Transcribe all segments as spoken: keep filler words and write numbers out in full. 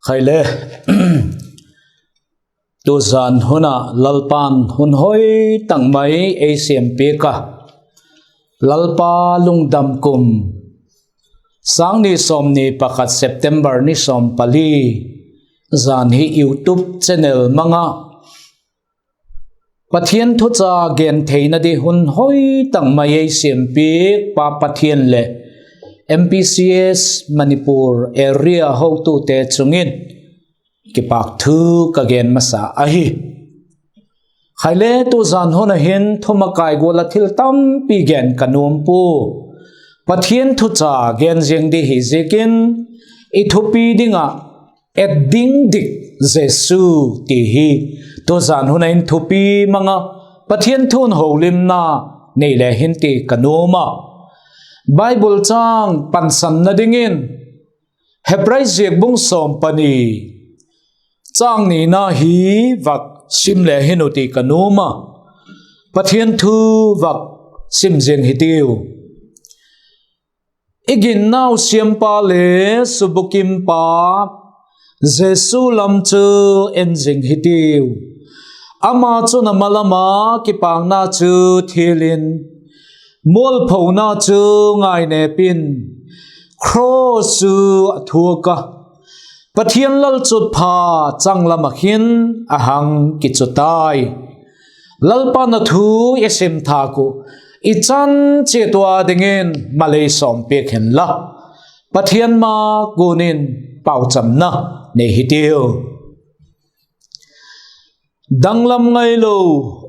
Khai le, tuzan hun ah Lalpa'n hun hoi tak mai ei siampiak a, Lalpa lungdam kum, sâng ni sawmni pakhat September ni sawm pali, zan hi YouTube channel mang ah Pathian thucha gen theina di hun hoi tak mai ei siampiak pa Pathian leh M P C S Manipur area hotute chung in kipâk thu ka gen masa ahi. Khai le, tuzan hun ah hin thumakai gual ah thil tampi gen ka nuam pua. Pathian thucha gen ziang di hi ziakin, i thupi ding ah Et ding dik Jesu ti hi tuzan hun ah in thupi mang ah Pathian thu'n holimna nei le hin ti ka nuam a. Bible châng pansanna dingin Hebrai ziak bung sawm pani, châng nina hi vak sim le hin uh ti ka nuam a. Pathian thu vak sim ziang hitiu. I ginnau siampa le subukimpa Jesu lam chu en zing hitiu. Ama chun a malam a kipâkna chu thial in, mualphona chu ngainêp in, cross chu a thuak a, Pathian lalchutpha changlam ah hin a hang kichu tai. Lalpa'n a thu i sim thâk uh, i chan chiat ua dingin malei sawmpiak hen la, Pathian ma kuan in pauchamna nei hitiu. Danglam ngailo,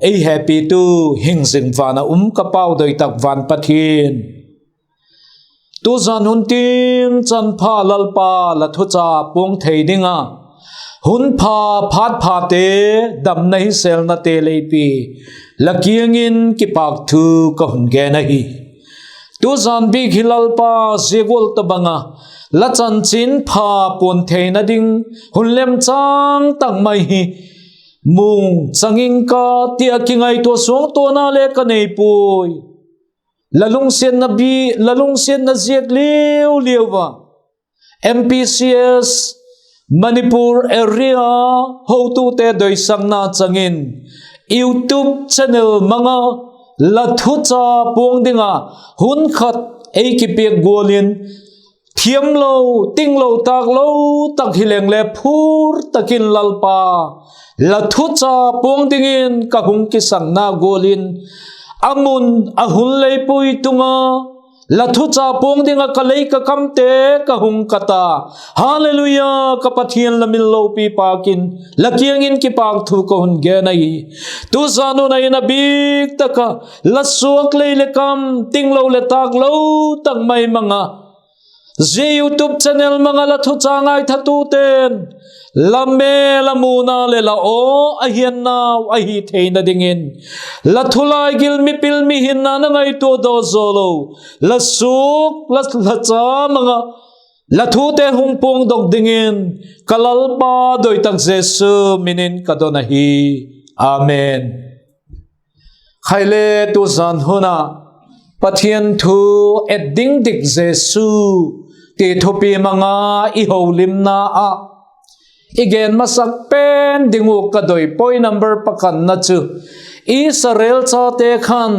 ei hepitu, hing zing van ah um ka Pau doi tak van Pathian, tuzan hun tiang chan pha Lalpa la thucha puang thei ding a, hun pha phat phate, damna hisêlnate lei pi, la kiang in kipâk thu ka hun gen ahi. Tuzan bik hi Lalpa, zia gual tawhbang a la chanchinpha puang theina ding hun lemchâng tak mai hi mu chang ing ka, ti a kingaitua suangtuana le ka nei puai. La lungsiatna bi, la lungsiatna ziak liu liu a, M P C S Manipur area hotute doisakna chang in YouTube channel mang a la thucha puang ding a hun khat ei kipiak gual in, thiamlo, tinglo, tâklo tak hileng le phur tak in Lalpa, la thucha puang dingin ka hung kisakna gual in, a mun a hun lei pui tung a, la thucha puang ding ah ka lei ka kamte ka hung kat a. Hallelujah, ka Pathian, la min lopi pâk in, la kiang in kipâk thu ka hun gen ahi. Tuzan hun ah in a bik tak a la suak lei leh kam, tinglo leh tâklo tak mai mang a, zia YouTube channel mang a la thucha ngaithatute'n la mêl a muna leh la aw a hiannau ahi theina dingin, la thulaigil mipil mihinna na ngaitua daw zaw lo, la suak la, la cha mang a la thute hung puangdok dingin ka Lalpa doi tak Jesu min in ka don ahi. Amen. Khai le, tuzan hun a Pathian thu Et ding dik Jesu ti thupi mang a i holimna ah i gen masak pen ding uh ka doi point number pakhatna chu Israel chate khan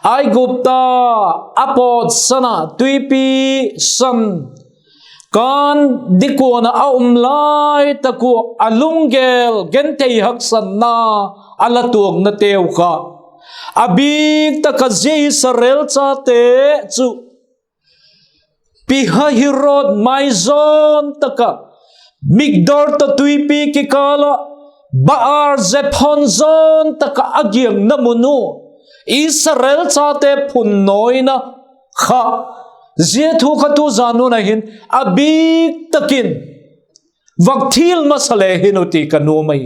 Aigupta a pawtsan ah tuipi san Kan dikuan ah a um lai tak ua a lunggel genthei haksatna a la tuaknateu kha, a bik tak ah zia Israel chate chu Pi-hahiroth mai zawn tak ah, Migdol tawh tuipi kikâl ah, Baal-zephon zawn tak ah a giakna mun uh, Israel chate phun nawina kha, zia thu kha tuzan hun ah hin a bik tak in vak thil masa le hin uh ti ka nuam ahi.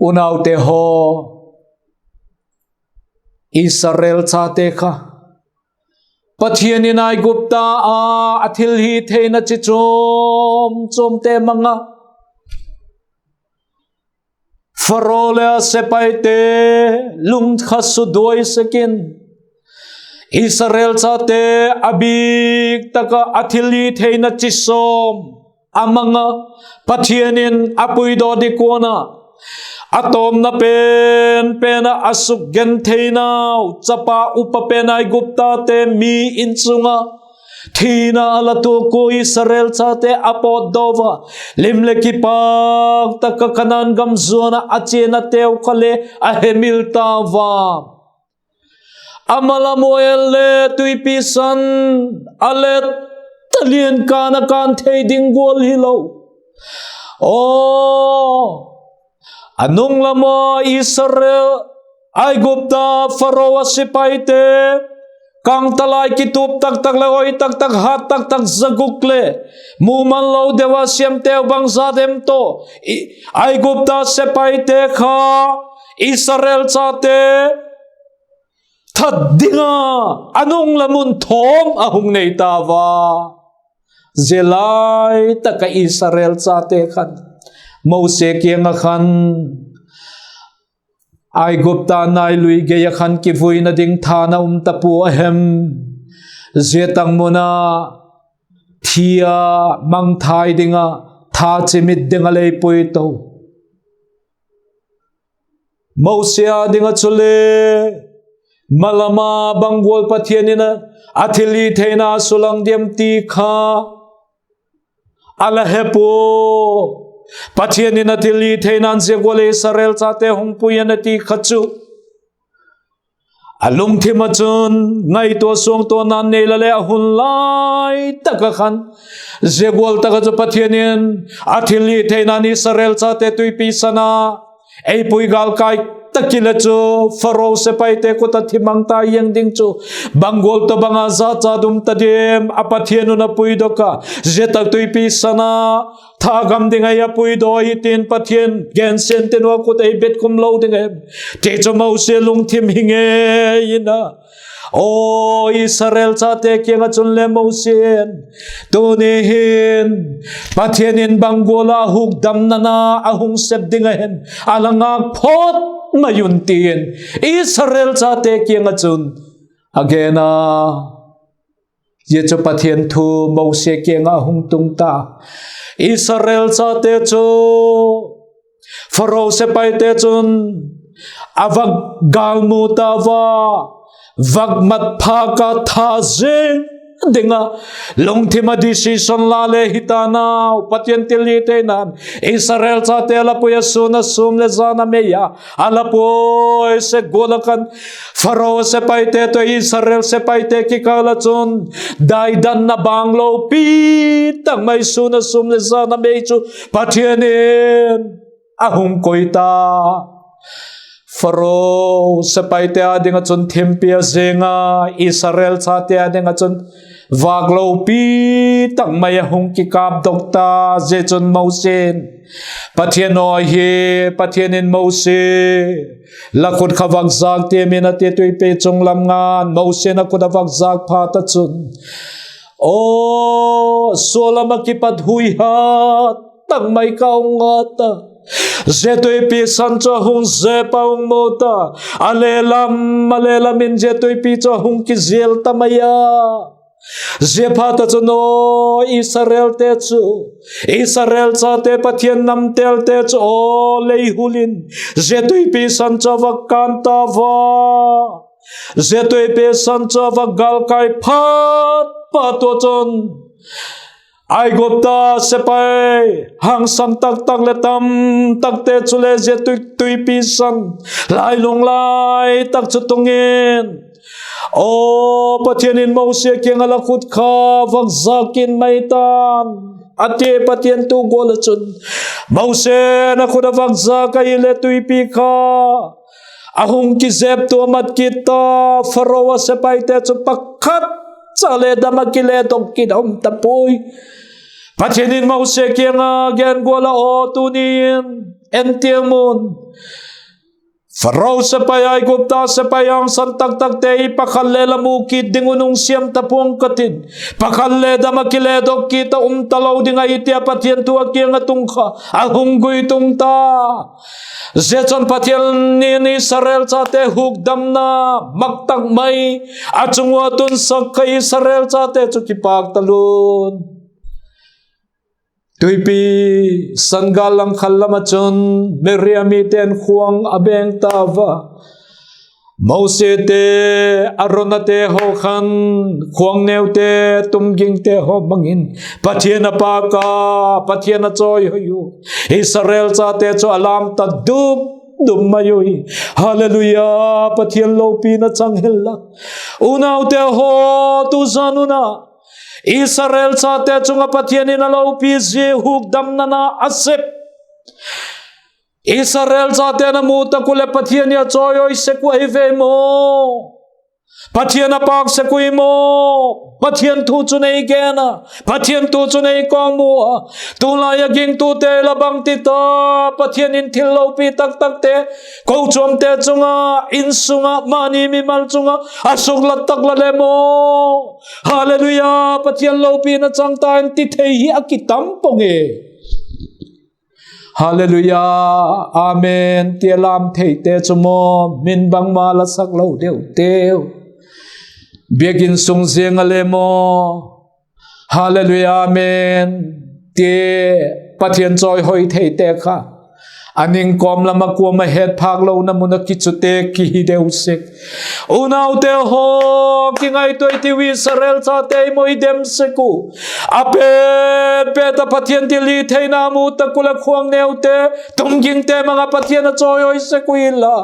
Unaute haw, Israel chate kha Pathian in Aigupta a a thilhitheina chi chuam chuamte mang a, Pharaoh leh a sepaite lungkha suduai sek in, Israel chate a bik tak ah a thilhitheina chi sawm a mang a, Pathian in a puidaw ding kuan a, a tawmna pen pen ah a sukgentheinau chapa upa pen Aiguptate mi in chung ah thina a la tuak ua, Israel chate a pawtdaw ua, lim leh kipak tak ah Kanaan gam zuan ah a chianateu kha le a hemil ta ua. A malam ua en le tuipi san a let a lian kân a kân thei ding gual hilo. Aw, a nung lam ah Israel, Aigupta Pharaoh a sipaite, kângtalai kitup tak tak leh oi tak tak, hat tak tak za guk leh mumal lo deu a siamteu bangza dem tawh, Aigupta sipaite kha Israel chate that ding a, a nung lam un thawm a hung nei ta ua. Zia lai tak ah Israel chate khan Mosi kiang ah khan, Aigupta nailui gei ah khan kivuina ding tha'n a um ta pua a hem? Zia tak mun a thi a, mangthai ding ah, tha chimit ding a lei pui to. Mosi â ding ah chule malam a bang gual Pathian in a thilhitheina sulang diam ti kha a la he pua. Pathian in a thilhitheina'n zia gual Israel chate hung pui a na ti kha chu a lungthim ah chun ngaitua suangtuana nei la le a hun lai tak ah khan, zia gual tak ah chu Pathian in a thilhitheina'n Israel chate tuipi san a ei pui gâl kai tak i le chu, Pharaoh sipaite khut ah thi mang ta ziang ding chu bang gual tawhbang a jachat um ta diam, a Pathian un a puidok a, zia tak tuipi san a tha gam ding ah ei a puidaw hi tin Pathian gensia'n tin ua khut ei bet khum lo ding em? Ti chu Mosi lungthim hi ngei in a. Aw, Israel chate kiang ah chun le Mosi in, tuni hin Pathian in bang gual a hukdamna na a hung sep ding a hem a la ngâk phot mai un, ti'n Israel chate kiang ah chun a gen a. Zia chu Pathian thu Mosi kiang ah a hung tung ta. Israel chate chu Pharaoh sipaite chun a vak gâlmu ta ua, vak mat phâk a tha zing ding a lungthim a decision la le hi ta nau, Pathian thilhitheina'n Israel chate a la pui a, sûn a sûm leh jan a mei a a la pui sek gual ah khan, Pharaoh sipaite tawh Israel sipaite kikâl ah chun daidanna bang lopi tak mai, sûn a sûm leh jan a mei chu Pathian in a hung koi ta. Pharaoh sipaite â ding ah chun thimpi a zing a, Israel chate â ding ah chun vâk lopi tak mai a hung kikâpdok ta. Zia chun Mosi in, Pathian aw hi, Pathian in Mosi la khut kha vak jâk tiam in a ti, tuipi chung lam ngan Mosi in a khut a vak jâk phat ah chun, aw, sualam ah kipat hui hat tak mai kha a hung ngat a, zia tuipi san chu a hung zep a hung mu ta. A le lam, a le lam in zia tuipi chu a hung kizel ta mai a. Ziaphat ah chun aw, Israelte chu, Israel chate Pathian namtelte chu aw, lei hul in zia tuipi san chu a vak kân ta ua. Zia tuipi san chu a vak gâlkai phat phat ua chun Aigupta sepai hangsan tak tak leh tam takte chule zia tui, tuipi san lailung lai tak chu tung in, aw, Pathian in Mosi kiang ah la khut kha vak jâk in mai tan, a ti. Pathian thu gual ah chun Mosi in a khut a vak jâk ahileh tuipi kha a hung kizep tua mat kit ta. Pharaoh a sepaite chu pakhat cha le dam ah kiledok kit a um ta puai. Pathian in Mosi kiang a gen gual ah, aw, tuni in en tiam un, Pharaoh sepai, Aigupta sepai hangsan tak takte hi pakhat le la mu kit ding un hung siam ta pua'ng ka tin, pakhat le dam ah kiledok kit a um talo ding ahi, tia Pathian thu a kiang ah tung kha a hung guitung ta. Zia chun Pathian in Israel chate hukdamna mak tak mai a chung ua tunsak kha, Israel chate chu kipâk talun. Tuipi sangâl langkhat lam ah chun Miriam mite'n khuang a beng tau a. Mosete, Aronte haw khan khuang neute, tumgingte haw mang in Pathian a pâk a, Pathian a chawihoi u. Israel chate chu a lam ta dup dup mai ui. Hallelujah, Pathian lopina chang hen la. Unaute haw, tu zan un a Israel chate chung ah Pathian in a lopi zia hukdamna na a sep Israel chate'n a mu tak uh leh Pathian hi a chawihoi sek uh ahi ve maw? Pathian a pâk sek ui maw? Pathian thu chun ei gen a, Pathian thu chun ei kawkmu a. Tulai ah gingtute la bangti ta, Pathian in thil lopi taktakte kochuamte chung ah, insung ah, mani mimal chung ah a suklat tak la le maw? Hallelujah, Pathian lopina chang ta in ti thei hi a kitam pong e. Hallelujah, amen ti a lam theite chu maw, min bangma la sak lo deu teu. Biakin sung ziang ah le maw, Hallelujah, amen ti Pathian chawihoi theite kha a ning kawm lam ah kuama het phâk lona mun ah kichute kihi deu sek. Unaute haw, kingaitua i tiu, Israel chate i maw i dem sek uh. A pet pet ah Pathian thilhitheina mu tak uh leh khuang neute, tumgingte mang ah Pathian a chawihoi sek uh inla,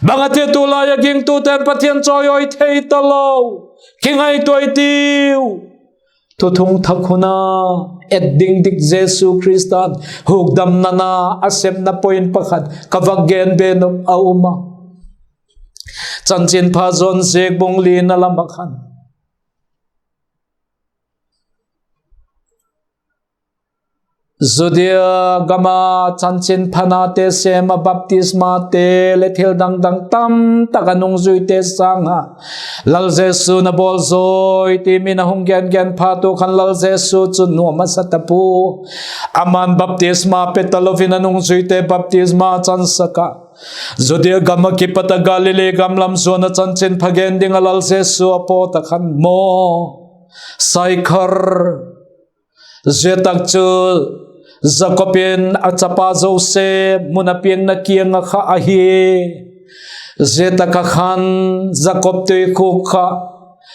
bang a ti tulai ah gingtute'n Pathian chawihoi thei talo? Kingaitua i tiu. Thuthung thak hun a et ding dik Jesu Khrista'n hukdamna na a sepna point pakhat ka vak gen be nop a um a. Chanchinpha Johan ziak bung lina lam ah khan Judea gam a chanchinphanate sêm ah baptismate leh thil dang dang tamtak a nungzuite sâng a Lal Jesu'n a bawl zawi ti min a hung gen gen phat uh khan Lal Jesu chu nuam a sa ta pua. Ama'n baptisma pe talo in a nungzuite baptisma chansak a, Judea gam ah kipat a Galili gam lam zuan a chanchinpha gen ding ah Lal Jesu a pawt ah khan maw, Sychar, zia tak chu Jakob in a chapa Joseph mun a piangna kiang ah kha ahi. Zia tak ah khan Jakob tuikhuk kha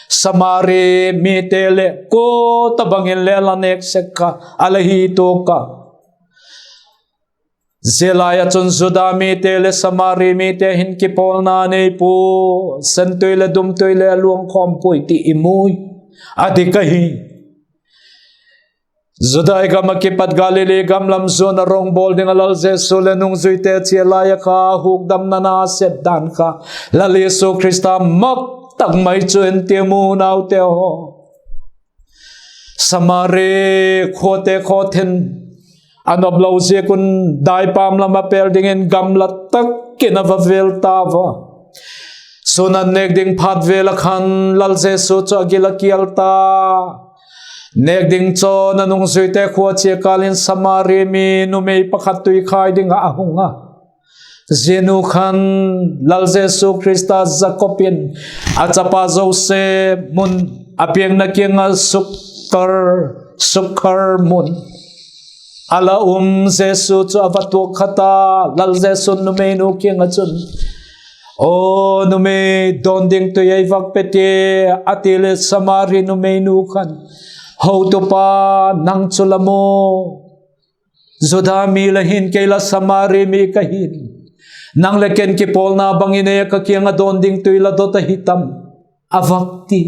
Samari mite leh kua tabang in le a la nêk sek kha a la hi tuak a. Zia lai ah chun Juda mite leh Samari mite hin kipawlna nei pua, sentui leh dumtui leh a luang khawm puai ti i mu ui. A dik ahi. Judai gam ah kipat Galili gam lam zuan a rongbawl ding ah Lal Jesu leh nungzuite chia lai ah kha hukdamna na sep dan kha Lal Jesu Khrista mak tak mai chu en ti mu unaute haw. Samari khuate khawthin a nop lo ziak un daipam lam a pêl dingin gamla tak in a va vêl tau a. Sun an nêk ding phat vêl ah khan Lal Jesu chu a gil a kial ta. Nêk ding chawn a nungzuite khua chia kâl in Samari mi numei pakhat tuikhai ding ah a hung a. Zia nu khan Lal Jesu Khrista Jakob in a chapa Joseph mun a piangna kiang ah Sukkar, Sukkar mun a la um Jesu chu a va tuak kha ta. Lal Jesu'n numeinu kiang ah chun, Aw numei, dawn ding tui ei vak pe tia, a ti leh Samari numeinu khan, Hotupa, nang chu la maw? Juda mi la hin, kei la Samari mi ka hin. Nang leh ken kipawlna bang in ei ka kiang ah dawn ding tui la dot ahi tam? a vak ti.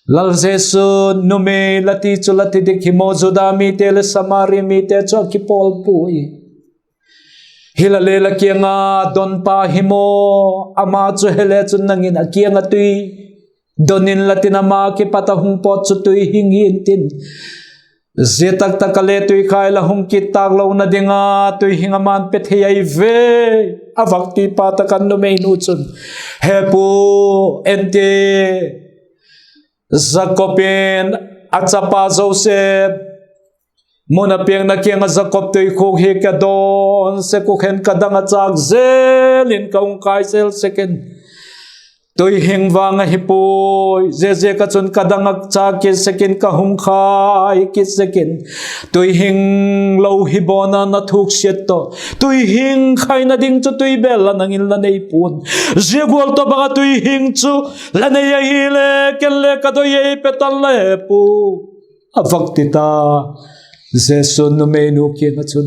Lal Jesu'n, Numei, la ti chu la ti dik hi maw, Juda mite leh Samari mite chu a kipawl puai. Hilale la kiang ah dawnpa hi maw, ama chu hile chun nang in a kiang ah tui don inla tin, ama kipat a hung pawt chu tui hing hi'ntin, zia tak tak ah le tuikhai la hung kit tâk lona ding ah tui hing ama'n pe thei ahi ve, a vak ti phat tak ah numeinu chun, He pu, en ti, Jakob in a chapa Joseph mun a piangna kiang ah Jakob tuikhuk hi ka dawn sek uh khen ka dang a châk zel in ka hung kai zel sek in, Tui hing vang ahi puai, ziaziak ah chun ka dang ah cha kit sek in, ka hung khai kit sek in. Tui hing lo hi bawn a na thuksiat tawh, tui hing khaina ding chu tuibêl la nang in la nei pua'n. Zia gual tawh bang ah tui hing chu la nei ahile, ken le ka doi ei pe tan la he pu. A vak ti ta. Jesu'n numeinu kiang ah chun,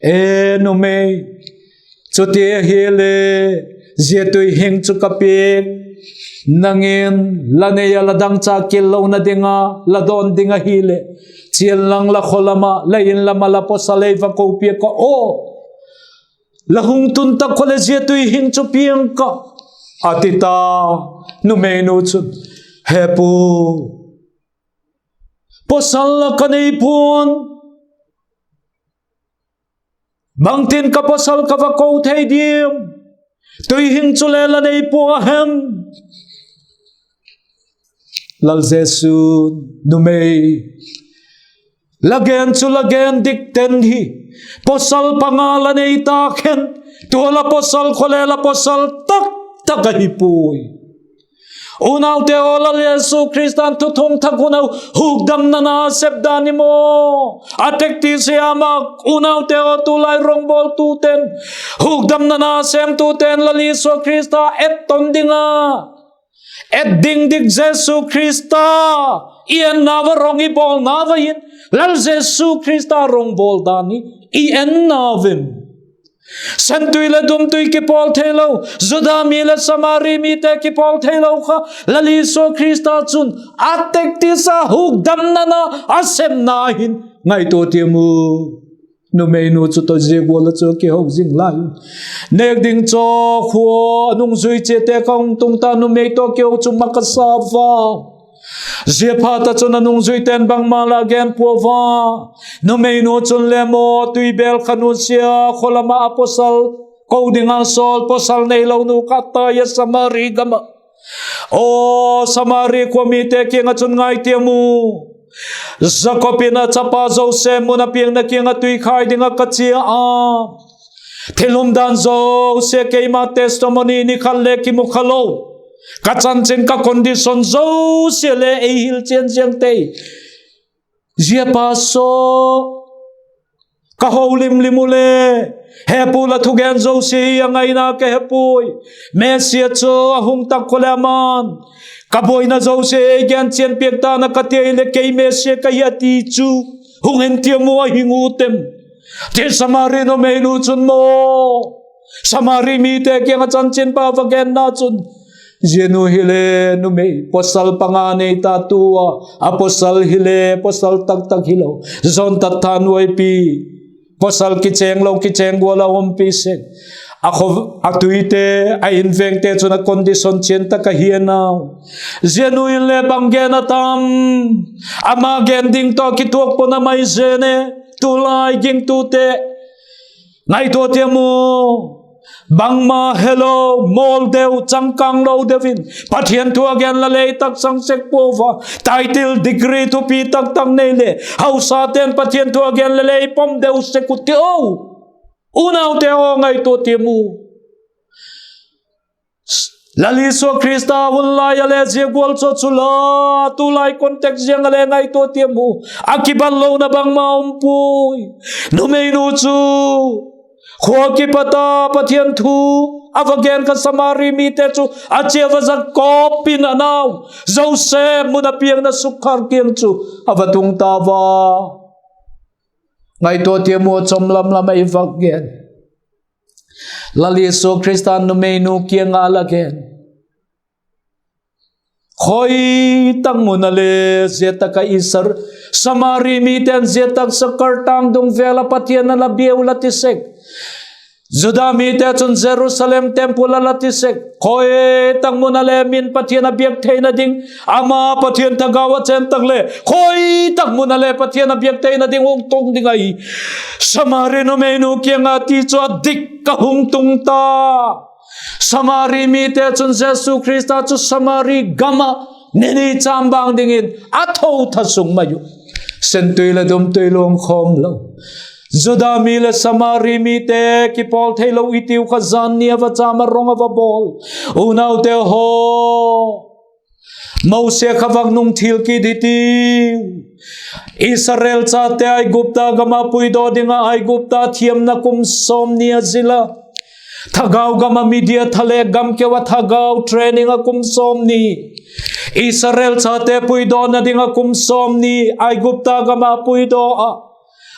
E numei, chuti ahile, zia tui hing chu ka piak, nang in la nei ah la dang cha kit lona ding a la dawn ding ahileh, chia inlang la khaw lam ah, la In lam ah la pawsal ei va ko piak ka aw. La hung tun tak khaw leh zia tui hing chu piang ka, a ti ta. Numeinu chun, He pu, pawsal la ka nei pua'n, bangtin ka pawsal ka va ko thei diam? Tui hing chu le la nei pua a hem? Lal Jesu'n, Numei, la gen chu la gen dik ten hi. Pawsal panga la nei ta khen, tua la pawsal khaw le la pawsal tak tak ahi puai. Unaute aw, Lal Jesu Khrista'n thuthung thak hun a hukdamna na sep dan i maw? A tactics hi ama, unaute aw, tulai rongbawltute'n, hukdamna na sêmtute'n Lal Jesu Khrista et ton ding a, et ding dik Jesu Khrista i ennau a, rong i bawlnau a hin, Lal Jesu Khrista rongbawl dan hi i ennau em? Sentui leh dumtui kipawl theilo, Juda mi leh Samari mite kipawl theilo kha, Lal Jesu Khrista chun a tactics a hukdamna na a sêmna hin ngaitua tiam u. Numeinu chu tawh zia gual ah chu kiho zing lai, nêk ding chaw khua a nungzui chiate ka hung tung ta, numei tawh kiho chu ma ka sa va. Ziaphat ah chun a nungzuite'n bangma la gen pua va. Numeinu chun le maw, tuibêl kha nusia khaw lam ah a pawsal ko ding a sawl, pawsal neilo nu kha tai a Samari gam ah. Aw, Samari khua mite kiang ah chun ngai tiam u. Jakob in a chapa Joseph mun a piangna kiang ah tui khai ding ah ka chia a, thil umdan zosia, keima testimony ni khat le kimu kha lo, ka chanchin, ka condition zosia le ei hil chian ziang tei. Zia pa saw ka ho lim lim u le, he pu, la thugen zosia hi a ngaina ka he puai. Messia chu a hung tak khaw leh ama'n, ka buaina zosia ei gen chian piak ta'n a ka ti a, hile kei Messia ka hi a ti chu, hung en tiam u, a hing u tem, ti Samari numeinu chun maw, Samari mite kiang ah chanchinpha va genna chun, zia nu hile numei, pawsal panga nei ta, tu a a pawsal hile pawsal tak tak hilo, zawn tak tha nuaipi, pawsal kichêng lo, kichêng gual a umpi sek, a khaw, a tuite, a invengte chun a condition chian tak ahi a nau. Zia nu in le bang gen a tam? Ama gen ding tawh kituak pua'n a mai zen e. Tulai gingtute, ngaitua tiam u. Bangma helo, mawl deu, changkâng lo deu in Pathian thu a gen la lei tak chang sek pua a, title, degree thupi tak tak nei leh, hausate'n Pathian thu a gen la lei pom deu sek u ti o. Unaute aw, ngaitua tiam u. Lal Isua Khrista hun lai a le zia gual chu chu la, tulai context ziang a le ngaitua tiam u. A kibat lona bangma um puai. Numeinu chu khua kipat a Pathian thu a va gen kha, Samari mite chu a chia va zak kawp in a nau Joseph mun a piangna sukkhar kiang chu a va tung ta ua. Ngaitua tiam u, chawm lam lam ah i vak gen. Lal Isu Khrista'n numeinu kiang a la gen. Khoi tak mun a le zia tak ah i Sar-, Samari mite'n zia tak Sakar tâng dung vêl ah Pathian a la biau la ti sek. Juda mite chun Jerusalem temple a la ti sek. Khoi tak mun a le min Pathian a biak theina ding, ama Pathian thagau a chên tak le, khoi tak mun a le Pathian a biak theina ding hung tung ding ahi. Samari numeinu kiang a ti chu a dik ka hung tung ta. Samari mite chun Jesu Khrista chu Samari gam ah ni ni châm bang dingin a tho tha sung mai uh. Sentui leh dumtui luang khawm lo, Juda mi leh Samari mite kipawl theilo i tiu kha, jan ni a va châm a rong a va bawl. Unaute haw, Mosi kha vak nung thil kit hi tiu. Israel chate Aigupta gam ah puidaw ding ah Aigupta thiamna kum sawmni a zil a, thagau gam ah Midia thale gam keu ah thagau training ah kum sawmni, Israel chate puidawna ding ah kum sawmni, Aigupta gam ah puidaw ah,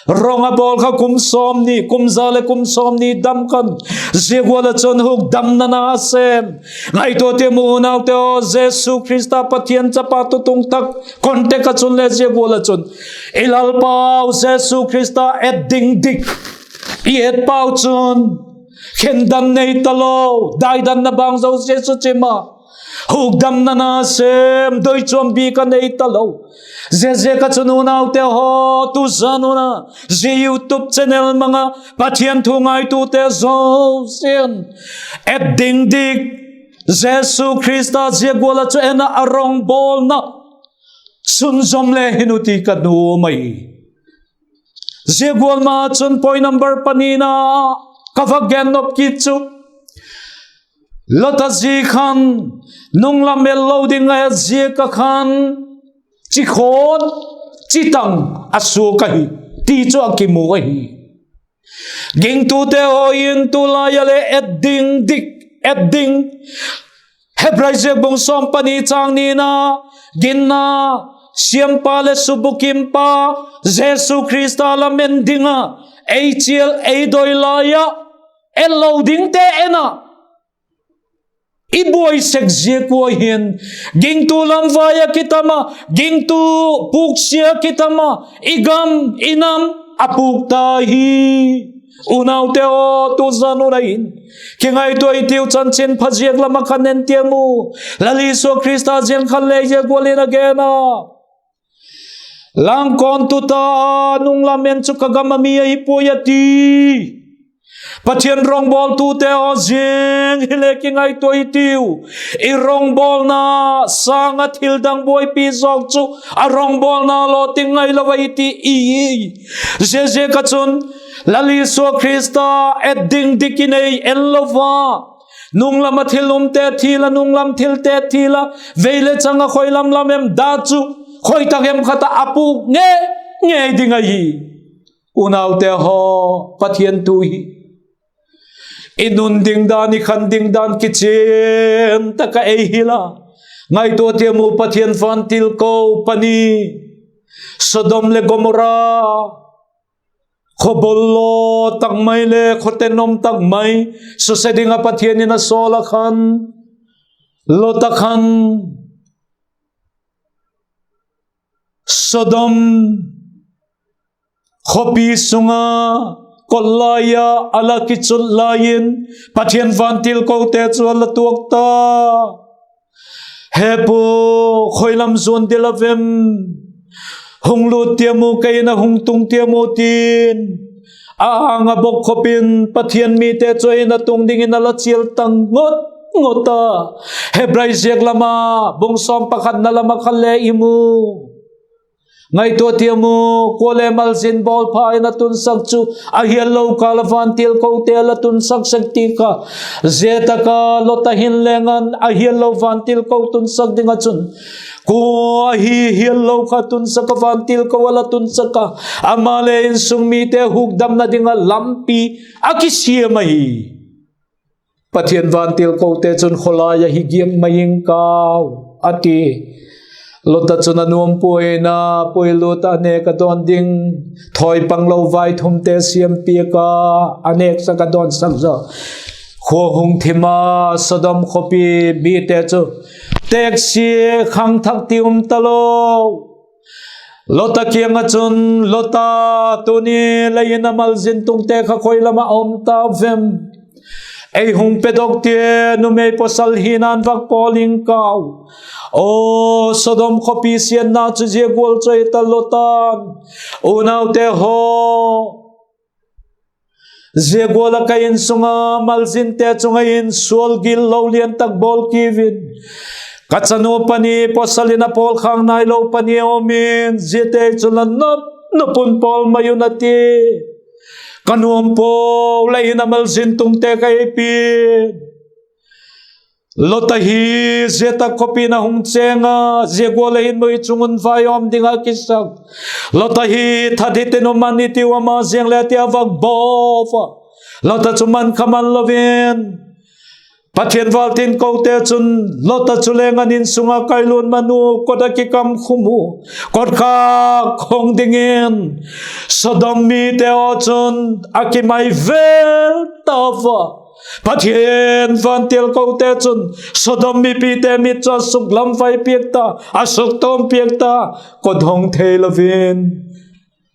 rong a bawl kha kum sawmni, kum za leh kum sawmni dam khan, zia gual ah chun hukdamna na a sêm. Ngaitua tiam u unaute aw, Jesu Khrista Pathian chapa tutung tak context ah chun le zia gual ah chun i Lalpau Jesu Khrista et ding dik i et pau chun, khendan nei talo, daidanna bang zosia suchim a, hukdamna na sêm, doichuam bik a nei talo. Ziaziak ah chun unaute haw, tu zan un a, zia YouTube channel mang ah Pathian thu ngaituate zosia'n, et ding dik, Jesu Khrista zia gual ah chu en ah a rongbawlna sunzawm le hin u ti ka nuam ahi. Zia gual ma chun point number panina ka va gen nop kit chu, Lota zi khan nunglam el lo ding a et ziak ah khan, chi khawn, chi tang a suak ahi, ti chu a kimu ahi. Gingtute haw in tulai a le et ding dik, et ding. Hebrai ziak bung sawm pani châng nina, ginna siampa leh subukimpa Jesu Khrista lam en ding ah ei chial ei doi lai ah, en lo dingte en ah i buai sek ziak ua hin, gingtu lam vai ah kitam ah, gingtu pûksia kitam ah, i gam i nam a pûk ta hi. Unaute aw, tu zan un a in kingaitua i tiu chanchinpha ziak lam ah khan en tiam u. Lal Isua Khrista ziang khan le zia gual in a gen a, Langkawn tuta nunglam en chu ka gam a mi ahi puai, a ti. Pathian rongbawltute aw, zing hile kingaitua i tiu. I rongbawlna sâng ah thil dang buaipi zawk chu a rongbawlna law ting ngailo ahi ti i. Ziaziak ah chun Lal Isua Khrista et ding dik i nei en lo a, nunglam ah thil umte thil a, nunglam thilte thil a, vei le chang ah khoi lam lam em da chu, khoi tak em khat ah a pûk ngei ngei ding ahi. Unaute haw, Pathian thu hi i nun ding dan, i khan ding dan kichian tak ah ei hil a. Ngaitua tiam u, Pathian vantil ko pani, Sodom leh Gomora, khawbol law tak mai le khawte nuam tak mai suse ding ah Pathian in a sawl ah khan, Lota khan Sodom khawpi sung ah kot lai ah a la kichut lai in, Pathian vantil kote chu a la tuak ta. He pu, khoi lam zuan ding la vem? Hung lût tiam u, kei in a hung tung tiam u, ti'n a âng ah bok khop in Pathian mite chu a In ah tung dingin a la chial ta ngot ngot a. Hebrai ziak lam ah bung sawm pakhatna lam ah khan le i mu. Ngaitua tiam u, kuale malzin bawlpha In ah tunsak chu a hial lo kâl ah vantil kote la tunsak sek ti kha. Zia tak ah Lota hin leng an a hial lo vantil ko tunsak ding ah chun, kua ahi hial lo kha tunsak a, vantil ko a la tunsak a? Ama le insung mite hukdamna ding ah lampi a kisiam ahi. Pathian vantil kote chun, khawlai ah hi giak mai ing kau, a ti. Lota chun a nuam puai in a, puilut ah a nêk a dawn ding thawipanglo vaithumte siam piak a, a nêksak a dawnsak zaw. Khua hung thim a, Sodom khawpi mite chu têksia khangthak ti um talo. Lota kiang ah chun, Lota, tuni lei in a malzin tungte kha khoi lam ah a um ta vem? Ei hung pedok tia, numei pawsal hina'n vak pawl ing kau. Aw, Sodom khawpi siatna chu zia gual chu ahi ta, Lota'n. Unaute haw, zia gual ah ka insung ah malzinte chung ah hin sual gil lo lian tak bawl kiu in. Ka chanu pani pawsal in a pawl khâk nailo pani a um in, ziate chu la nop nop un pawl mai un, a ti. ka nuam pua, lei in a malzin tungte ka ei pi. Lot ahi, zia tak khawpi in a hung chêng a, zia gual ah hin mui chung un vai um ding ah kisak. Lot ahi, that hitin um an i tiu, ama ziang le ti a vak baw a. Lot a chu man kha man lo in, Pathian vantilkote chun Lot a chu leng an in sung ah kailuan man u, kot ah kikam khum u, kotkhak hong dingin Sodom mite haw chun a kimai vel ta ua. Pathian vantilkote chun Sodom mipite mit chu a suklam vai piak ta, a suktawm piak ta, kot hong thei lo in,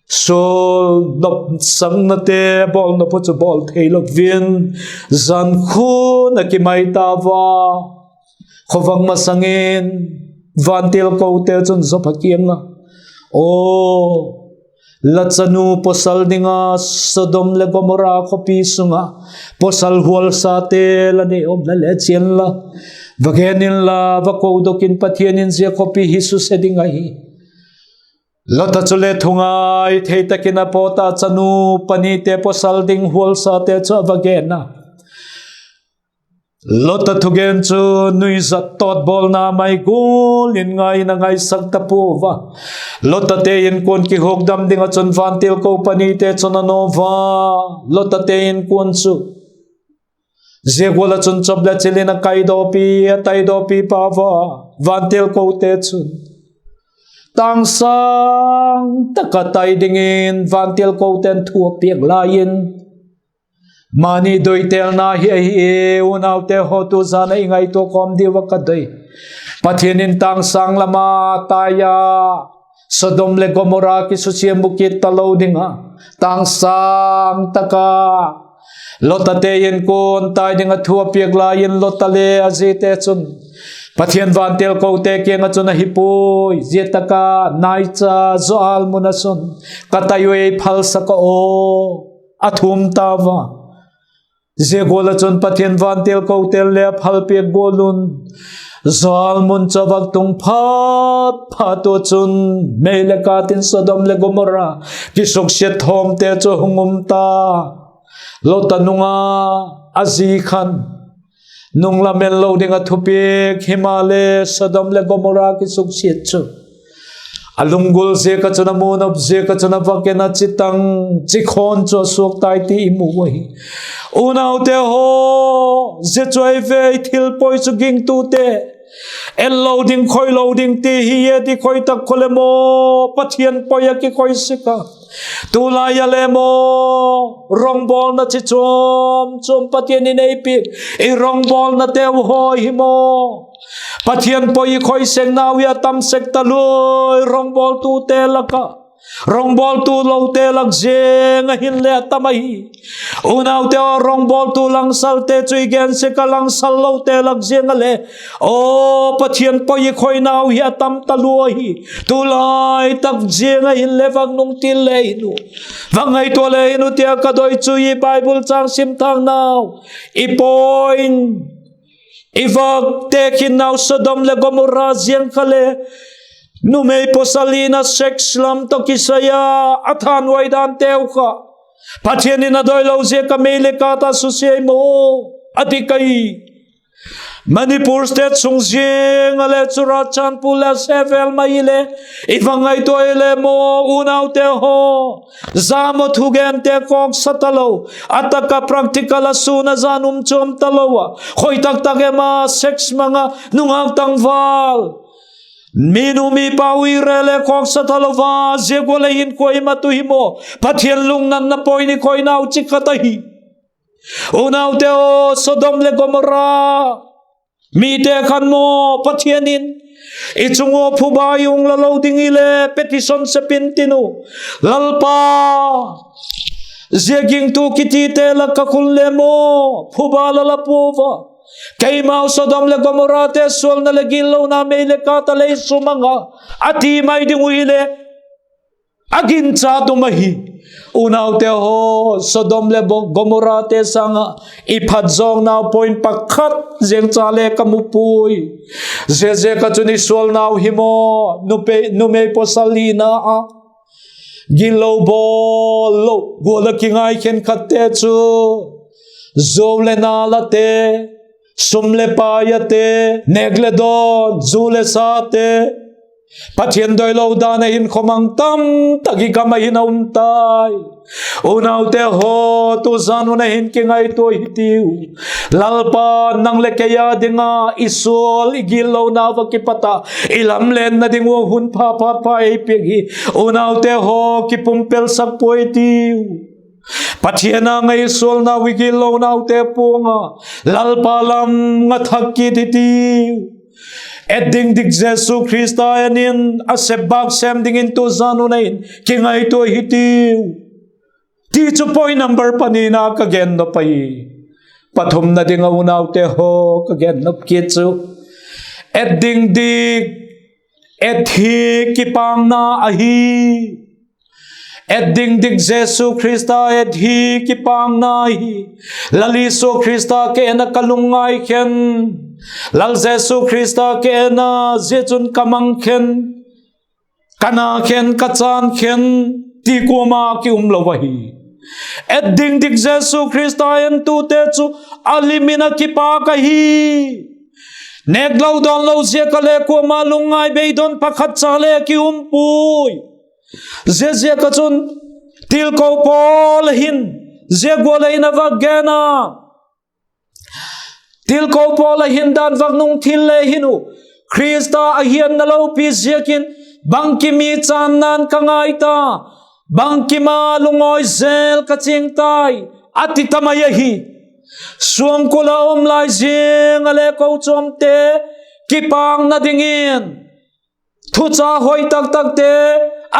sual nop saknate bawl nop u chu bawl thei lo in, zan khun a kimai ta ua. Khawvang masang in vantilkote chun Job a kiang ah, Aw, la chanu pawsal ding a Sodom leh Gomorra khawpi sung ah pawsal hualsate la nei um la le chian la, va gen inla, va kodok in, Pathian in zia khawpi hi suse ding ahi. Lot a chule thungai thei tak in a pawt a, chanu panite pawsal ding hualsate chu a va gen a. Lot a thugen chu nuizat tawtbawlna mai gual in ngai in a ngaisak ta pua ua. Lot tate inkuan kihukdam ding ah chun vantilko panite chun a naw ua, Lot tate inkuan chu. Zia gual ah chun chop leh chil in a kaidawpi, a taidawpi pua ua. Vantilkote chun tâng sâng tak ah tai dingin vantilkote'n thu a piak lai in, mani doitelna hi ahi e, unaute haw, tu zan ah i ngaitua kawm diu ah ka doi. Pathian in tâng sâng lam a tai a, Sodom leh Gomorra kisusia mu kit talo ding a, tâng sâng tak a Lot tate inkuan tai ding ah thu a piak lai in, Lot a le a zite chun Pathian vantilkote kiang ah chun, Ahi puai, zia tak a naicha Zoar mun ah chun ka tai u, ei phalsak a aw, a thum ta ua. Zia gual ah chun Pathian vantilkote'n le a phalpiak gual un, Zoar mun chu a vak tung phat phat ua chun, mei le kât in Sodom leh Gomorra kisuksiat thawmte chu hung um ta. Lot a nung a, a zi khan nung lam en lo ding ah thupiak, himaleh Sodom leh Gomorra kisuksiat chu a lunggul ziak ah chun, a mu nop ziak ah chun a vak en a, chitang chikhawn chu a suak tai ti i mu ahi. Unaute haw, zia chu ahi ve, thil poi chu gingtute en lo ding, khoi lo ding ti hi e ti khoi tak kha le maw, Pathian poi ah kikhoi sek a. Tulai ah le maw, rongbawlna chi chuam chuam Pathian in ei piak, i rongbawlnateu haw hi maw, Pathian poi i khoi sek nau hi a tam sek talua, rongbawltute lak ah. Rongbawltu lote lak ziang ah hinle a tam ahi. Unaute aw, rongbawltu langsalte chu i gen sek a, langsal lote lak ziang ah le, aw, Pathian poi i khoi nau hi a tam talua hi. Tulai tak ziang ah hinle vak nung til le in u, vak ngaitua le in u tia ka doi chu, i Bible châng sim thâk nau, i point, i vak tekhin nau Sodom leh Gomorra ziang kha le, numei pawsal in a sex lam tawh kisai a, a thanhuai danteu kha, Pathian in a doilo ziak a mei le kât a susia i maw, a dik ahi. Manipur state sung ziang ah le Churachandpur leh a se vêl mai le, i vak ngaitua i le maw, unaute haw, zam ah thugente kawksa talo, a tak ah practical a sûn a zan um chuam talo a, khoi tak tak em a sex mang a, nungak tangval, mi nu mi pa uire le kawksa talo a, zia gual ah hinkhua i mat u hi maw, Pathian lungnatna poi i khoi nau chi khat ahi. Unaute aw, Sodom leh Gomorra mite khan maw, Pathian in i chung ua phuba i hung la lo ding i le petition sep intin u, Lalpa, zia gingtu kitite lak ah khun le maw, phuba la la pua ua, keimau Sodom leh Gomorrate sualna leh gitlona mei le kât a lei sumang a, a ti mai ding uh hile, a ginchat um ahi. Unaute haw, Sodom leh Bo-, Gomorrate sâng ah i phatzawknau point pakhat ziang cha le ka mu puai. Ziaziak ah chun i sualnau hi maw, nupe-, numei pawsal lina ah Gitlo bawl lo gual ah kingai khenkhatte chu zuau leh nâl ate, sum leh pai ate, nêk leh dawn, zu leh sate, Pathian doilo dan ah hinkhua mang tamtak i gam ah hin a um tai. Unaute haw, tuzan hun ah hin kingaitua hitiu. Lalpa'n nang leh kei â ding ah i sual i gitlonau ah kipat ah i lamlenna ding ua hun pha phat pha ei piak hi. Unaute haw, kipumpelsak puai tiu. Pathian âng ah i sualnau i gitlonaute puang ah Lalpa lam nga thak kit hitiu. Et ding dik Jesu Khrista en in, a sep bâk sêm dingin tuzan hun ah hin kingaitua hitiu. Ti chu point number panina ka gen nop ahi. Pathumna ding ah unaute haw, ka gen nop kit chu, et ding dik, et hi kipakna ahi. Et ding dik Jesu Khrista et hi kipakna hi. Lal Isu Khrista ka en ah ka lungngai khen, Lal Jesu Khrista ka en a, zia chun ka mang khen, ka na khen, ka chân khen, ti kuama ki um lo ahi. Et ding dik Jesu Khrista entute chu a lim in a kipâk ahi. Nêklo dawnlo ziak ah le kuama lungngai beidon pakhat cha le ki um puai. Ziaziak ah chun, tilko Paul hin zia gual ah hin a vak gen a, tilko Paul a hin dan vak nung thil le hin u, Khrista a hiatna lopi ziakin bangkim i chânna'n ka ngai ta, bangkim a lungawi zel ka ching tai, a ti ta mai ahi. Suangkul ah um lai ziang ah le kochuamte kipakna dingin thucha hoi tak takte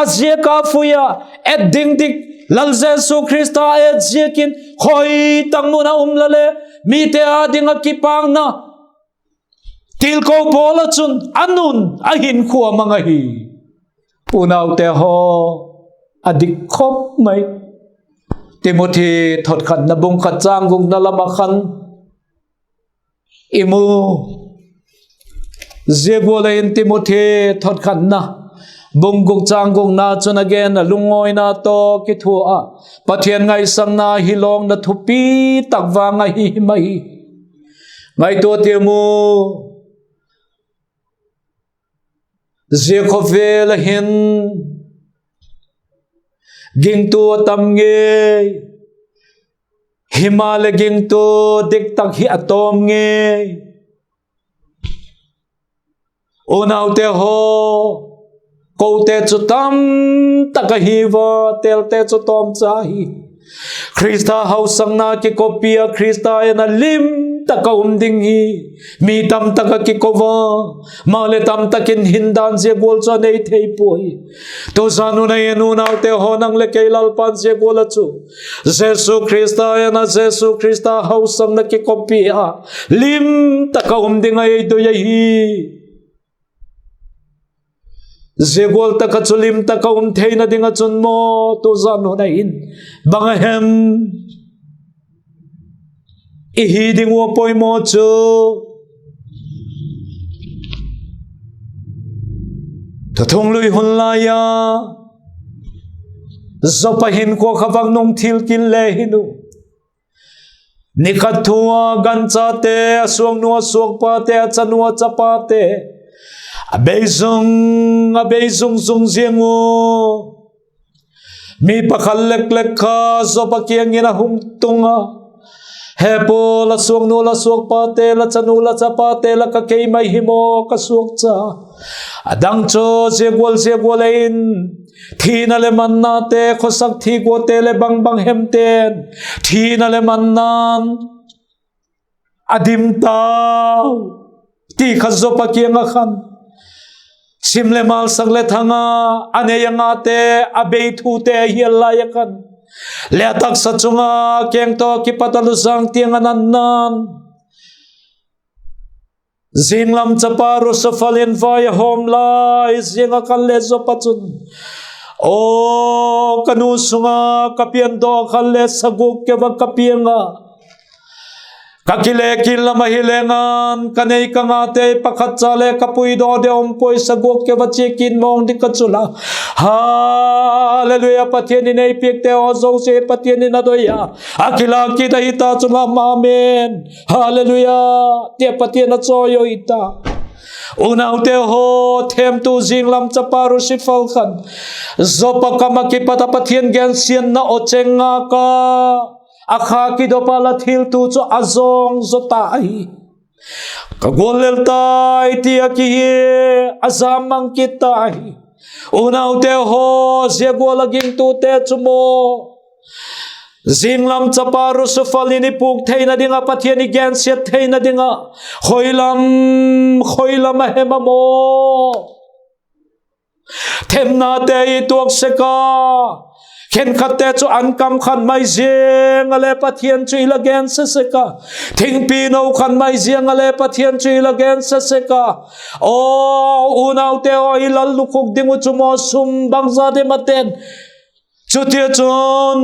a ziak a fui ah, et ding dik Lal Jesu Khrista et ziakin hoi tak mun a um la le, mite â ding ah kipakna, tilko Paul ah chun a nun a hinkhua mang ahi. Unaute haw, a dik khop mai. Timothy thotkhatna bung khat châng gukna lam ah khan i mu. Zia gual ah hin Timothy thotkhatna bung guk châng gukna chun a gen a, lungawina tawh kithua ah Pathian ngaisakna hi lawkna thupi tak vang ahi mai. Ngaitua tiam u. Zia khawvel ah hin gingtu a tam ngei, himaleh gingtu dik tak hi a tawm ngei. Unaute haw, kote chu tam tak ahi va, têlte chu tawmcha hi. Khrista hausakna kikopi a, Khrista en a lim tak a um ding hi mi tam tak a kiko a, maleh tam tak in hindan zia gual chu a nei thei puai. Tuzan hun ah en unaute haw, nang leh kei Lalpa'n zia gual ah chu Jesu Khrista en a, Jesu Khrista hausakna kikopi a, lim tak a um ding a ei doi ahi. Zia gual tak ah chu lim tak a um theina ding ah chun maw, tuzan hun ah hin bang a hem i hi ding ua poimaw chu, Thuthung lui hun lai a Job a hinkhua kha vak nung thil kit le hin u, ni khat thu a ganchate, a suaknu a suakpate, a chanu a chapate a bei zung, a bei zung zung ziang u. Mi pakhat lek lek kha Job a kiang in a hung tung a, He Paul, la suaknu la suakpate, la chanu la chapate lak ah kei mai hi maw ka suakcha? A dang chu zia gual zia gual in thina leh mannate, khawsak thi guate leh bang bang hemte'n thina leh manna'n a dim tau, ti kha Job a kiang ah khan sim leh malsak leh thang a, a nei a ngate, a bei thute a hial lai ah khan, le a taksa chung a keng tawh kipat a lusang tiang a natna'n, zinglam chapa Rusophal in vai a hawm lai ziang ah khan le Job a chun, Aw, ka nu sung a ka piandaw khan le saguk keu a ka piang a, ka kile kit lam ahi leng an, ka nei ka ngate pakhat cha le ka puidaw ding um puai, saguk keu a chia kit mawng ding ka chu la, ha, Hallelujah, Pathian in ei piakte haw zosia Pathian in a doi a, a kilâk kit ahi ta chun, amen, hallelujah, tia Pathian a chawi ahi ta. Unaute haw, themtu zinglam chapa Rusifal khan Joppa kam ah kipat ah Pathian gensiatna aw chêng ngâk a, a kha kidop a, la thiltu chu a zawng zaw ta ahi. Ka gual lel tai ti a kihia, a jam mang kit ta ahi. Unaute haw, zia gual ah gingtute chu maw, zinglam chapa Rusifal in i pûk theina ding ah, Pathian i gensiat theina ding ah, khoi lam, khoi lam a hem a maw, themnate i tuak sek a, khenkhatte chu an kam khan mai ziang ah le Pathian chu i la gense sek a, thingpi no khan mai ziang ah le Pathian chu i la gense sek a. Aw, unaute aw, i lallukhuk ding uh chu maw, sum bangzat em a ten, chutichun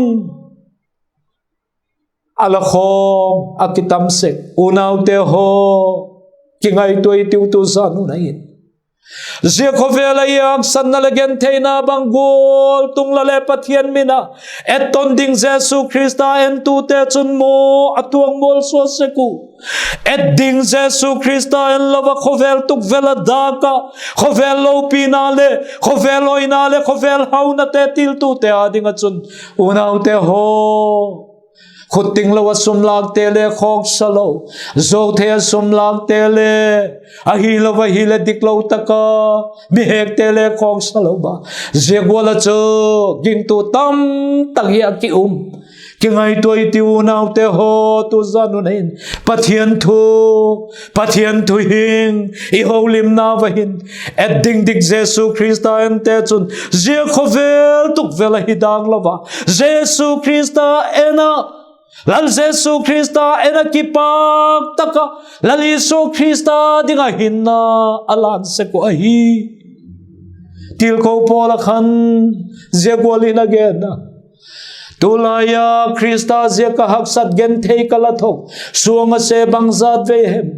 a la khawm a kitam sek. Unaute haw, kingaitua i tiu tu zan hun ah hin, zia khawvel ah i haksatna leh gentheina bang gual tung la leh Pathian min ah etton ding Jesu Khrista entute chun maw, a tuak mualsua sek uh. Et ding Jesu Khrista en lo ah khawvel tukvel a dâk ah, khawvel lopina leh khawvel hoina leh khawvel haunate tiltute â ding ah chun, unaute haw, khut tinglo ah sum lâkte le khawksa lo, zuau thei ah sum lâkte le, ahilo ahileh diklo tak a mi hekte le khawksa lo a, zia gual ah chu gingtu tamtak hi a ki um. Kingaitua i tiu unaute haw, tu zan hun ah hin Pathian thu, Pathian thu hing i holimna va hin, et ding dik Jesu Khrista ente chun zia khawvel tukvel ah hi dâk lo a, Jesu Khrista en a, Lal Jesu Khrista en a kipâk tak ah, Lal Isu Khrista ding ah hinna a lân sek uh ahi. Tilko Paul ah khan zia gual in a gen a: Tulai a Khrista ziak ah haksat genthei ka la thok, suang a se bangzat vei hem,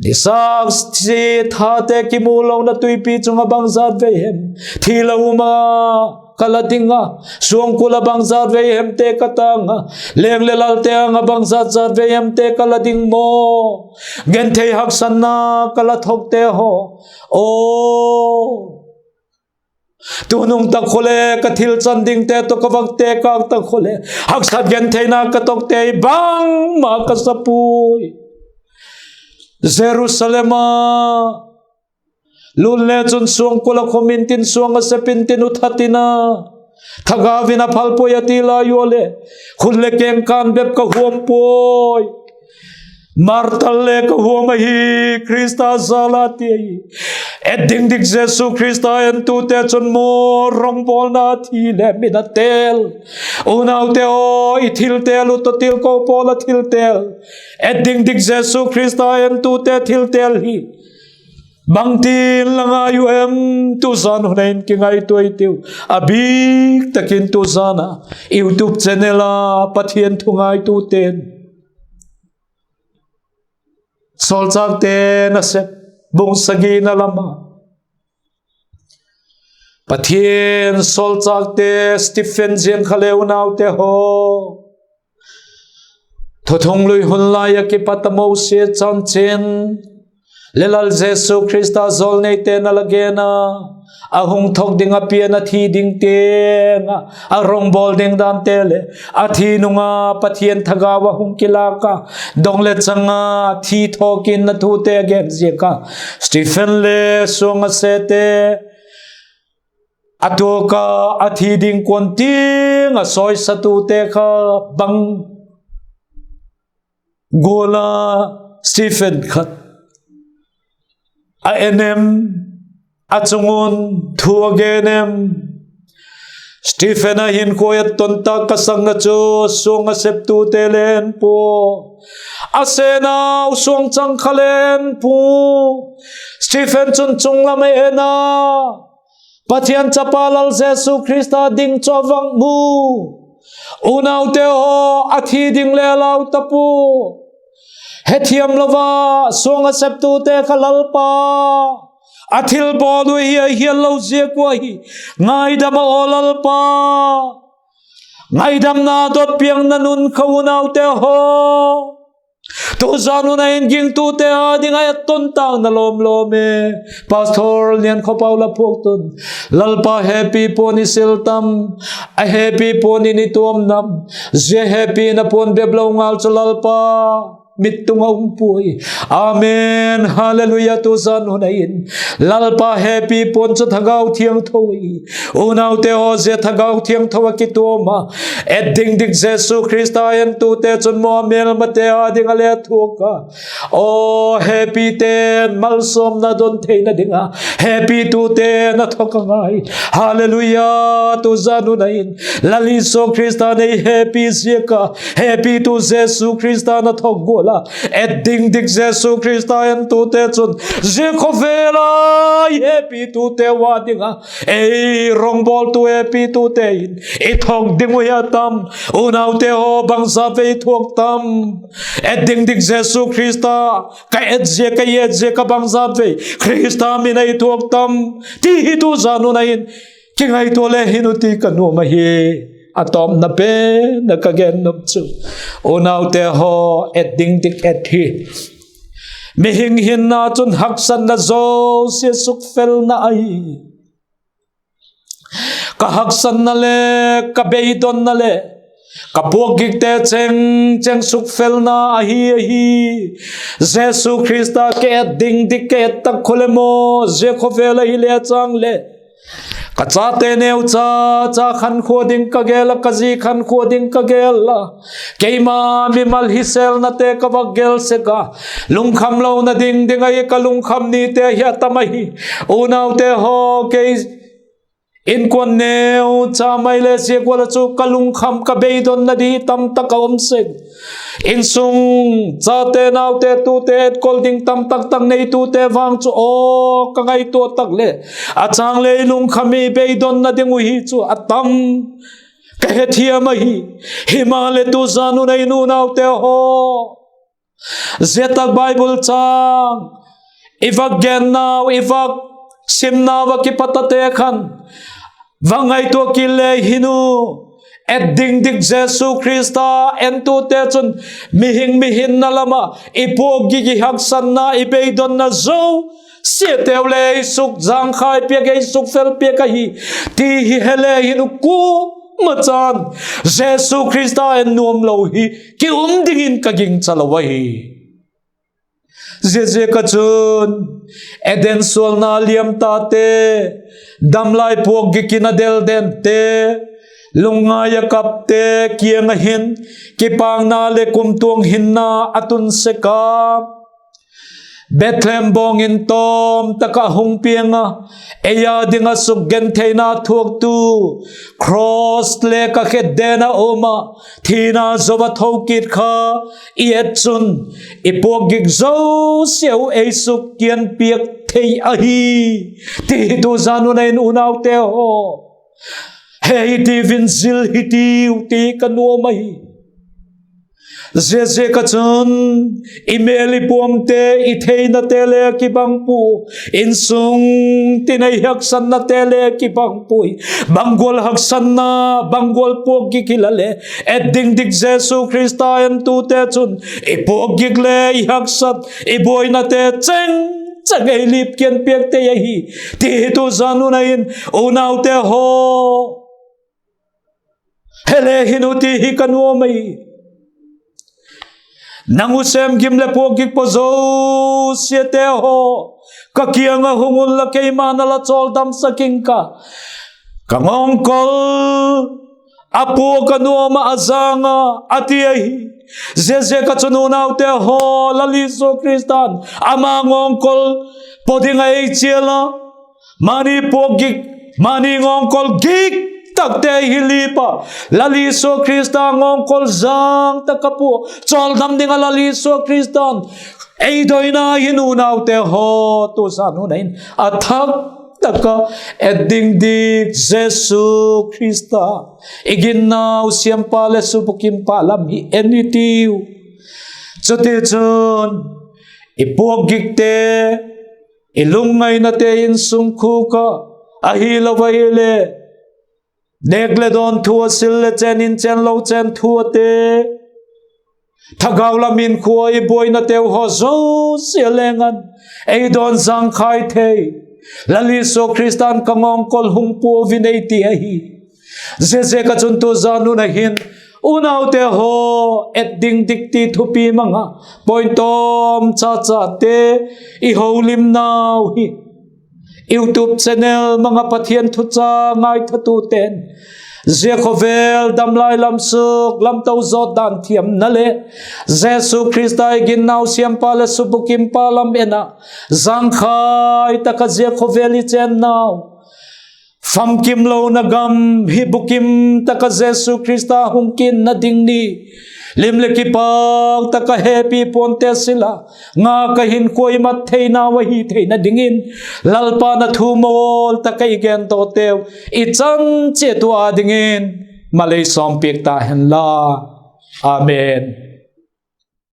nisâk si thate kimu lona tuipi chung ah bangzat vei hem, thi la um a ka la ding a, suangkul ah bangzat vei hemte ka tâng a, leng leh lalte âng ah bangzat zat vei hemte ka la ding maw? Genthei haksatna ka la thokte haw, aw, tunung tak khule ka thil chan dingte tawh ka vak tekâk tak khule, haksat gentheina ka tokte hi bangma ka sa puai. Jerusalem a lût le chun suangkul ah khum intin, suang a sep intin, u that in a, thagau in a phalpuai a ti lai ua leh, khut leh kengkân bep ka huam puai, martal le ka huam ahi, Khrista jal a ti ahi. Et ding dik Jesu Khrista entute chun maw, rongbawlna thi le min a tel. Unaute aw, i thiltel uh tawh tilko Paul a thiltel, et ding dik Jesu Khrista entute thiltel hi bangtin la ngai uh em? Tu zan hun ah hin kingaitua i tiu. A bîk tak in tu zan a YouTube channel a Pathian thu ngaitute'n, Sawlchâkte Nasep bung sagina lam a, Pathian sawlchâkte Stephen ziang kha le unaute haw, Thuthunglui hun lai ah kipat a Mosi chanchin leh Lal Jesu Khrista jawlneite'n a la gen a, a hung thok ding, a pian a thi ding tiang ah a rongbawl ding dante leh a thi nung a Pathian thagau a hung kilâk a, dong leh chang a thi thawkitna thute a gen ziak a, Stephen le suang a sete a tuak a, a thi ding kuan tiang a sawisatute kha bang gual a Stephen kha a en em? A chung un thu a gen em? Stephen a hinkhua etton tak ka sâng a chu suang a septute le en pua, a senau suangchang kha le en pua. Stephen chun chung lam a en a, Pathian chapa Lal Jesu Khrista ding chu a vak mu. Unaute haw, a thi ding le a lau ta pua. Hethiam lo a suang a septute kha Lalpa, a thilbawl uh hi a hial lo ziak ua hi. Ngaidam a aw Lalpa. Ngaidamna dot piakna nun kha unaute haw, tuzan hun a in gingtute â ding ah etton tâkna lawm lawm e. Pastor Niankhawpau la phuak tun. Lalpa hepi puan i sil tam, a hepi puan in i tuam nam, zia hepina puan bep lo ngal chu Lalpa mit tung ah um puai. Amen, hallelujah. Tuzan hun a in Lalpa hepi puan chu Thagau Thiangtho hi. Unaute haw, zia Thagau Thiangtho ah kituam a et ding dik Jesu Khrista entute chun maw a mêlmate â ding ah le thuak a, aw hepite'n malsawmna don theina ding a, hepitute'n a thawk a ngai. Hallelujah. Tuzan hun a in Lal Isu Khrista'n ei hepi ziak a, hepitu Jesu Khrista na thawk gual a et ding dik Jesu Khrista entute chun zia khawvel a hepitute ua ding a, ei rongbawltu hepitute in i thawk ding uh hi a tam. Unaute haw, bangzat vei thuak tam? Et ding dik Jesu Khrista, ka et ziak, ka et ziak a bangzat vei Khrista min a i thuak tam? Ti hi tuzan hun a in kingaitua le hin uh ti ka nuam ahi. A tawpna pen a ka gen nop chu, unaute haw, et ding dik et hi mihing hinna chun haksatna zosia sukfelna ahi. Ka haksatna le, ka beidonna le, ka puakgikte cheng cheng sukfelna ahi, ahi. Jesu Khrista ka et ding dik ka et tak khua le maw, zia khawvel a hile chang leh ka chate neucha cha khankhua ding ka gel a, ka zi khankhua ding ka gel a, keima mimal hiselnate ka vak gel sek a, lungkham lona ding ding ahi ka lungkham nite hi a tam ahi. Unaute haw, kei inkuan neucha mai le zia gual ah chu ka lungkham, ka beidonna ding tamtak a um sek. Insung chate, naute, tute etkol ding tamtak tak neitute vang chu aw ka ngaitua tak leh, a chang leh i lungkham, i beidonna ding uh hi chu a tam ka hethiam ahi. Himaleh tuzan hun a in unaute haw, zia tak Bible chang i vak gennau, i vak simnau ah kipat ate khan va ngaitua kit le hin u, et ding dik Jesu Khrista entute chun mihing mihinna lam ah i puakgik, i haksatna, i beidonna zosiateu le ei suk zangkhai piak, ei sukfel piak ahi ti hi he le hin u, kuama chan Jesu Khrista en nuam lo hi ki um dingin ka gingcha lo ahi. Ziaziak ah chun Eden sualna liam tate, damlai puakgik in a deldente, lungngai ah kapte kiang ah hin kipakna leh kumtuang hinna a tun sek a, Bethlehem bawng in tawm tak ah hung piang a, ei â ding ah sukgentheina thuaktu, cross leh ka khetden a um ah thina zo a tho kit kha i et chun, i puakgik zosiau ei sukkian piak thei ahi ti hi tuzan hun a in unaute haw, he hitiu in, zil hitiu ti ka nuam ahi. Ziaziak ah chun i mêl i puamte, i theinate le kibang pua, insung tin ei haksatnate le kibang pua, bang gual haksatna, bang gual puakgik hile le, et ding dik Jesu Khrista entute chun i puakgik le i haksat, i buainate cheng cheng ei lipkian piak thei ahi ti hi tuzan hun a in unaute haw, he le hin u ti hi ka nuam ahi. Nang u sêm gim leh puakgik paw zosiate haw, ka kiang ah hung unla, keima'n la chawldamsak ing ka, ka ngawngkol a puak a nuam ah a zang a, a ti ahi. Ziaziak ah chun unaute haw, Lal Isu Khrista'n ama ngawngkol paw ding ah ei chial a, mani puakgik, mani ngawngkol gik takte hi lip a, Lal Isu Khrista ngawngkol zang tak a pua, chawldam ding ah Lal Isu Khrista'n ei doina hin unaute haw, tuzan hun a in a thak tak ah et ding dik Jesu Khrista, i ginnau siampa leh subukimpa lam hi en i tiu. Chutichun i puakgikte, i lungngainate insung khuk ah, ahilo ahileh nêk le dawn thu a sil le chên in chên lo chên thu ate, thagau lam in khua i buainateu haw zosia leng an ei dawn zangkhai thei, Lal Isu Khrista'n ka ngawngkol hung puau in ei ti ahi. Ziaziak ah chun tu zan hun ah hin unaute haw, et ding dik ti thupi mang ah, point tawm cha chate i holimnau hi YouTube channel mang ah Pathian thu cha ngaithatute'n zia khawvel damlai lam suk lam to zawt dan thiamna leh Jesu Khrista i ginnau siampa leh subukimpa lam en ah, zangkhai tak ah zia khawvel i chênnau, famkim lona gam hi bukim tak ah Jesu Khrista hung kinna ding ni, lim leh kipâk tak ah hepi puante sila, ngak ah hinkhua i mat theinau ahi theina dingin, Lalpa'n a thu mawl tak ah i gendawkteu i chan chiat ua dingin mal ei sawmpiak ta hen la. Amen.